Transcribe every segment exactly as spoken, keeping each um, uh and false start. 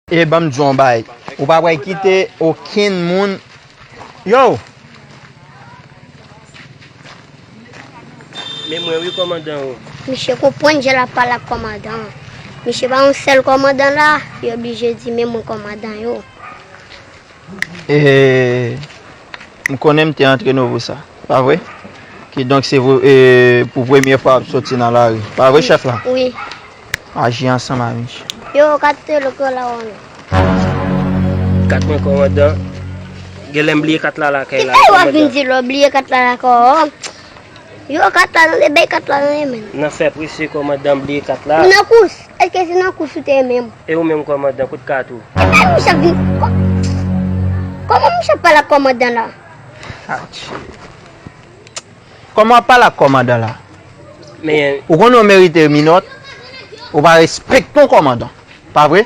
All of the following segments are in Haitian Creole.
E ban m di w yon bagay. Ou pa pral kite okenn moun. Yo! Men mwen wi, kòmandan yo. Misye konprann jan l ap pale ak kòmandan an. Misye pa yon sèl kòmandan la, yo oblije di men mwen kòmandan yo. E, m konnen m te antre nan pou sa, pa vre? Kidonk, se vre, e, pou premye fwa w ap soti nan lari, pa vre, chèf la? Wi. Aji ansanm a misye. Yo, kat te lòt la, wè. Kat mwen, kòmandan. Genlè m bliye kat la lakay la, wi, kòmandan. Ki bagay w ap vin di lè w bliye kat la lakay w? Yo, kat la tande, bay kat la tande, men. Nan fè prese, kòmandan, bliye kat la. Nan kous. Èske se nan kous ou te ye menm? E ou menm, kòmandan, kote kat ou? E misye ap vin. Kò-, kòman misye ap pale ak kòmandan la? Atchi. Kòman w ap pale ak kòmandan la? Men ou konnen w merite minòt. Ou pa respekte yon kòmandan. Pa vre?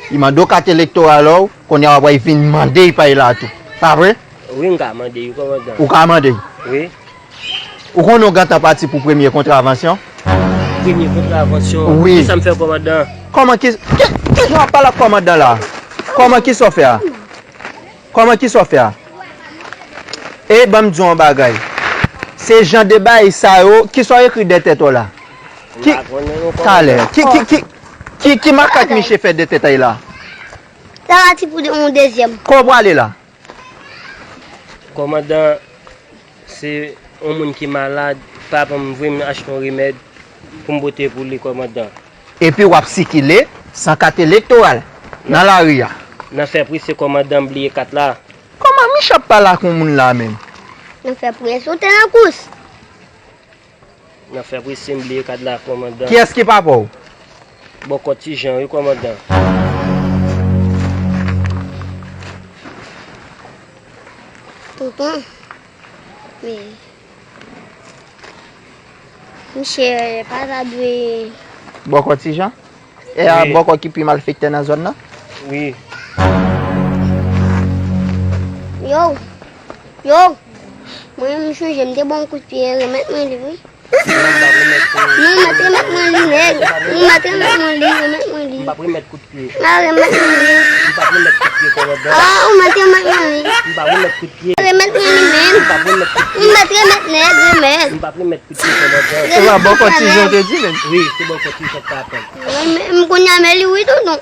Li mande w kat elektoral ou, kounye a w ap vin mande l pa l la tou. Pa vre? Wi, m ka mande l, kòmandan. Ou ka mande l? Wi. Ou konnen w gentan pati pou premye kontravansyon? Premye kontravansyon? Wi. Kisa m fè, kòmandan? Kòman ki, ki, ki jan w ap pale ak kòmandan la? Kòman, kisa w fè a? Kòman, kisa w fè a? E ban m di w yon bagay. Se jan de bagay sa yo, kisa w ekri dèyè tèt ou la? Ki, talè, ki, ki, ki, ki, ki makak misye fè dèyè tèt li la? Sa pati pou de-, yon dezyèm. Kò w prale la? Kòmandan, se yon moun ki malad, papa m voye m achte yon remèd pou m pote pou li, kòmandan. Epi w ap sikile san kat elektoral nan lari a. Nan fè prese, kòmandan, m bliye kat la. Kòman misye ap pale ak yon moun la menm? Nan fè prese, ou te nan kous. Nan fè prese, m bliye kat la, kòmandan. Kiyès ki papa w? Bòkò Ti Jan wi, kòmandan. Tonton, men misye pa ta dwe. Bòkò Ti Jan? E a bòkò ki pi malfektè nan zòn nan? Wi. Yo, yo, mwen menm m sonje m te ba w yon kout pye, remèt mwen li wi. Non, m ap remèt ou. Non, mèt remèt mwen li, nèg. Non, mèt remèt mwen li, remèt mwen li. M p ap remèt kout pye. A, remèt mwen li. M p ap remèt kout pye, kòmandan. A, ou mèt remèt mwen li. M p ap remèt kout pye. Remèt mwen li menm. M p ap remèt kout pye. Ou mèt remèt nèg, remèt. M p ap remèt kout pye, kòmandan. Remèt bòkò Ti Jan te di menm. Wi, se bòkò Ti Jan k t ap pran. Mwen menm, kounye a men li wi, tonton.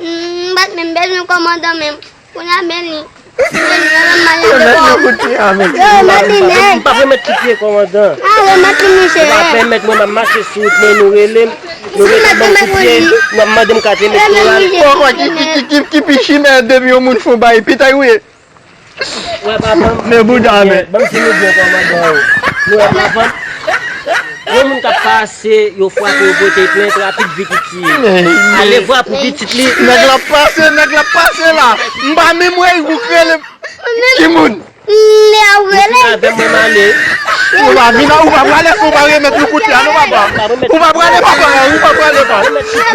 M pa t menm bezwen kòmandan menm. Kounye a men li. Remèt li kout pye a menm. Yo, remèt li nèg. M p ap remèt kout pye, kòmandan. A, remèt li, mesye. Ou pa pèmèt mwen, m ap mache sou wout mwen, nou rele m. Nou rele m ban m kout pye. N ap mande m kat elektoral. Kòkò ki, ki, ki, ki, ki pi chimè depi yon moun fè yon bagay pitay ou ye. Wè, papa m. Men bouda, men. Ban m di nou byen, kòmandan yo. Nou wè, papa m. Yon moun k ap pase, yo frape, yo pote plent, rapid vit iti. Alevwa pou pitit li. Nèg la ap pase, nèg la ap pase la. M pa menm wè ou k rele. Ki moun? Lè ou rele. Ou pa vin, ou pa prale, ou pa remèt nou kout pye a, non, papa. Ou pa prale, papa, ou pa prale, papa.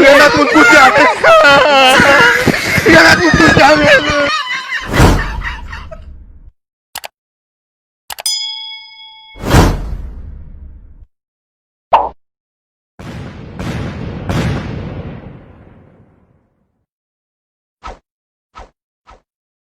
Remèt nou kout pye a. Remèt nou kout pye a, men.